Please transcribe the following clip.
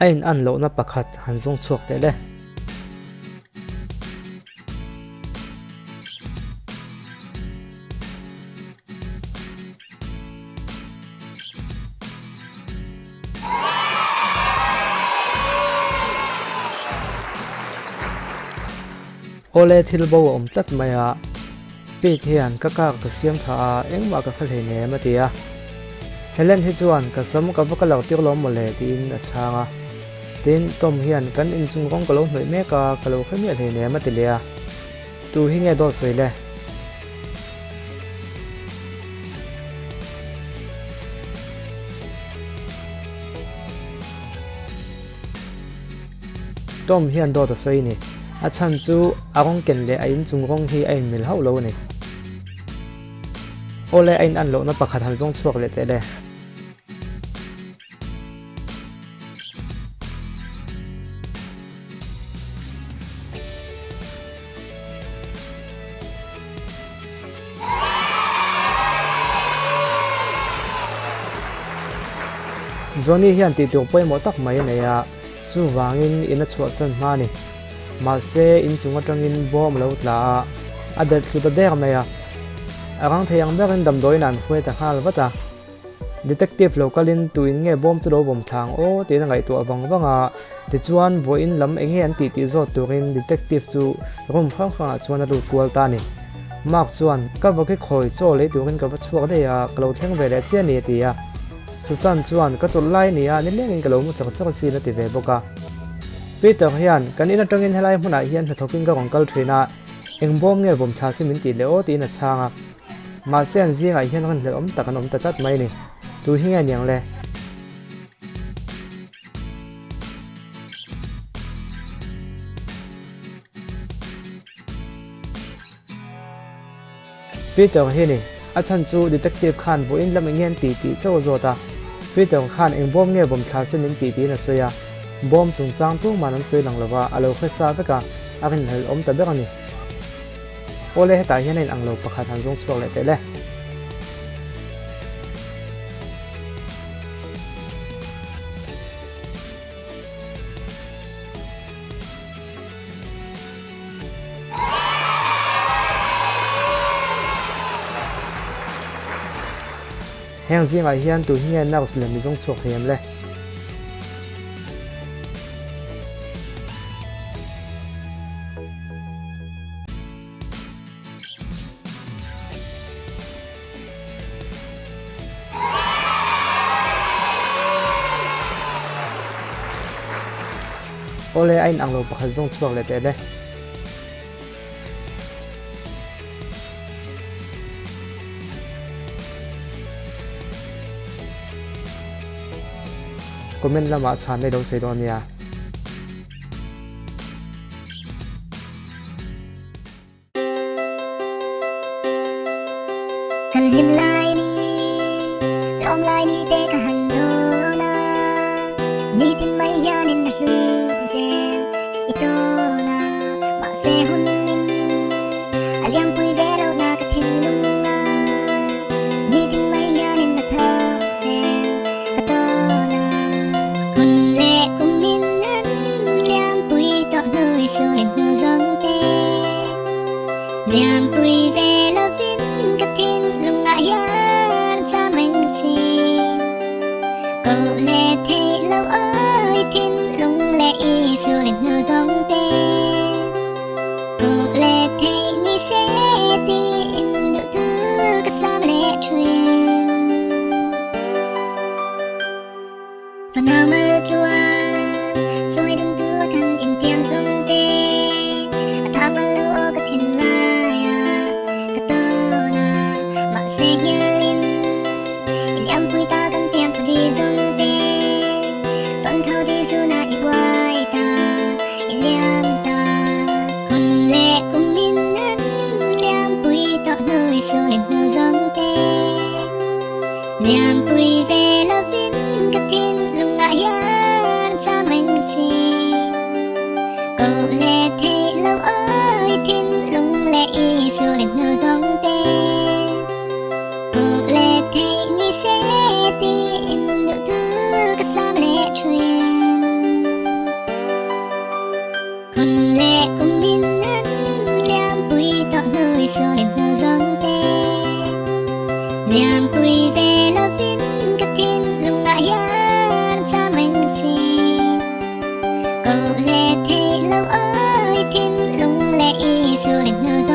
A in an lohna pakhat han zawng chhuak teh le. Awle thil bo a awm tlat mai a, Pete hian ka car ka siam tha a, engmah ka kha hleinem a ti a. Helen hi chuan ka sam ka va ka lo tir lawm mawle tiin a chhang a. Tin, Tom hian kan inchung rawng ka lo hnawih mek a, ka lo hre miah hleinem a ti leh a. Tu hi nge dawt sawi le? Tom hian dawt a sawi ni. A chhan chu a rawng ken leh a inchung rawng hi a inmil hauh lo a ni. Awle a in an lohna pakhat han zawng chhuak leh teh le. Johnny hian tih tur pawimawh tak mai a nei a, chuvangin in a chhuahsan hma a ni. Mahse, inchung atangin bawm a lo tla a, a delh thlu ta der mai a. A rang thei ang berin damdawiin an hruai ta nghal vat a. Detective lo kalin tuin nge bawm chu lo vawm thla ang aw tiin a ngaihtuah vang vang a, tichuan vawiin lam eng nge an tih tih zawt turin detective chu room hrang hrangah chuan a lut kual ta a ni. Mark chuan, Ka va khi khawi chaw lei turin ka va chhuak daih a, ka lo thleng ve leh chiah a ni a ti a. Susan chuan, Ka chawlh lai a ni a, nilengin ka lo mu chak chak asin a ti ve bawk a. Peter hian, Kan in atangin helai hmunah hian hnathawkin ka rawn kal thin a, eng bawm nge vawm thla se min tih leh aw tiin a chhang a. Mahse an zingah hian rinhlelh awm tak an awm ta tlat mai a ni. Tu hi nge niang le? Peter hi a ni. A chhan chu detective khan vawiin lam eng nge an tih tih chauh a zawt a. Peter khan eng bawm nge vawm thla se min tih tiin a sawi a. Bawm chungchang tuman an sawi lang lova, a lo hre sa vek a, a rinhlelh awm ta ber a ni. Awle hetah hian a inang lo pakhat han zawng chhuak leh teh le. Heng zingah hian tu hi nge nurse lem i zawng chhuak thei em le? Awle a inang lo pakhat zawng chhuak leh teh le. Comment lamah chhan daih lo sawi dawn nia. Kan hlim lai ni, lawm lai ni te ka han dawn a, nitin mai hianin a hlui zel i tawn a, mahse hun in a liampui ve lo na ka thinlung a, nitin mai hianin a thar zel ka tawn a. Hun leh kum in an liampui tawh hnu i chhungin hnu zawng te. Liampui ve lovin ka thinlungah hian cham reng chi. Koh leh theih lo awi thinlung leh i chhungin hnu zawng te. Koh leh theih ni se tiin duhthu ka sam leh thin. Fanau mal tluan chawi dum tu a kan intiam zawng te a tha pal lo aw ka thinlai a ka tawn a mahse hialin i liampui ta kan tiam thu di zawng te tawn tho di zuna i buai ta i liam ta hun leh kum min an liampui tawh hnu i chhungin hnu zawng te. Liampui ve lovin ka thinlungah hian. Lianpui ve lovin ka thinlungah hian cham reng che. Koh leh theih lo awi thinlung leh i chu leh hnu.